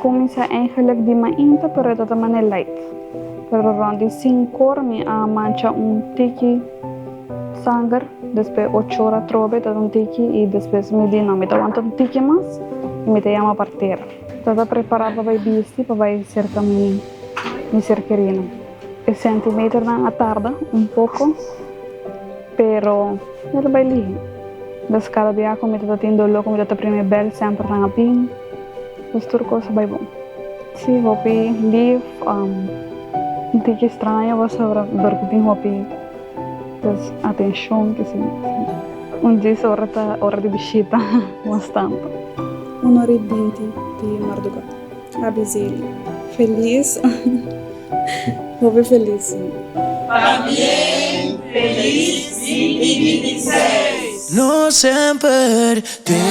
kuminsá eigenlijk di mainta pero e ta mane light. Pero rond di sinkor mi a mancha un tiki sanger, despues ochor atrobe ta un tiki i despues mi di no mi ta wanta un tiki mas i mi ta yama partera. Ta ta prepará pa bai bisti pa bai serka mi mi ser kerinan. E centimeternan a tarda un poko pero el a bai lihe. Des kada bia ku mi ta tin doló ku mi ta ta primi bèl semper nan a bin. Pues tur kos a bai bon. Si hopi lif, un tiki straño pasobra dor ku tin hopi pues atenshon kisi. Un djis ora ta ora di bishita mas tantu. Un ora i binti di marduga. Abizeli. Felis. Hopi felis si. Pabien felis 2026! No semper te.